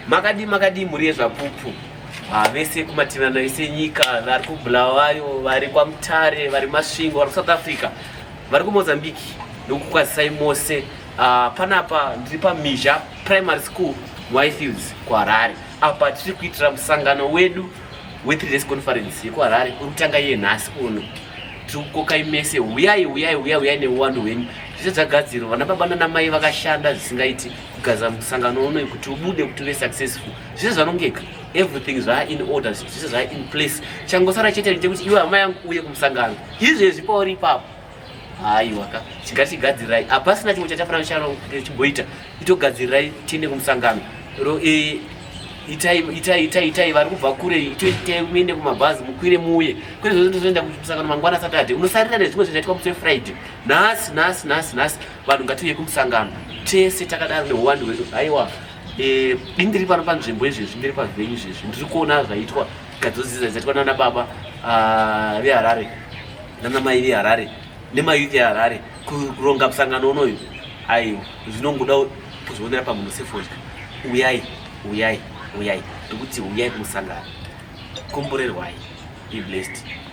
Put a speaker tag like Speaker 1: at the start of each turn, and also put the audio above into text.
Speaker 1: Makadii makadii mhuri yeZvapupu ah, vese kumativana ese nyika, vari kuBulawayo, vari kwaMutare, vari Masvingo, vari kuSouth Africa, vari kuMozambique, ndokukwazisai mose. Panapa ndiri paMizha Primary School, Wyfields, kuHarare. Apa tiri kuitira musangano wedu we3 days conference yekuHarare uri kutanga iye nhasi uno. Tiri kukokai mese, huyai huyai huyai huyai neuwandu hwenyu. Zvese zvagadzirwa, vana baba nana mai vakashanda zvisingaiti kugadzira musangano uno kuti ubude, kuti uve successful. Zvese zvanongeka, everything zvaa in order, zvese zvaa in place. Changosara chete ndechekuti iwe hama yangu uye kumusangano izvezvi pauri ipapo. Haiwa ka, chigarichigadzirirai, hapasina chimwe chachafanira chimboita, itogadzirirai tiende kumusangano. Itai itai itai itai, vari kubva kure itoitai muende kumabhazi, mukwire muuye, kwete zvose ndozoenda kumusangano mangwana Saturday, unosarira nezvimwe zvichaitwa musi weFriday. Nhasi nhasi nhasi nhasi vanhu ngatiuye kumusangano tese takadaro neuwandu hwedu. Haiwa, ndiri pano panzvimbo izvezvi, ndiri pavenue izvezvi, ndiri kuona zvaitwa, gadzidzo dzaitwa nana baba veHarare, nana mai veHarare, nemayouth eHarare kuronga musangano unoyu. Aiwa, zvinongoda kuzvionera pamunhu sefodya. Uyai uyai uyai, ndikuti uyai kumusangano. Komborerwai, be blessed.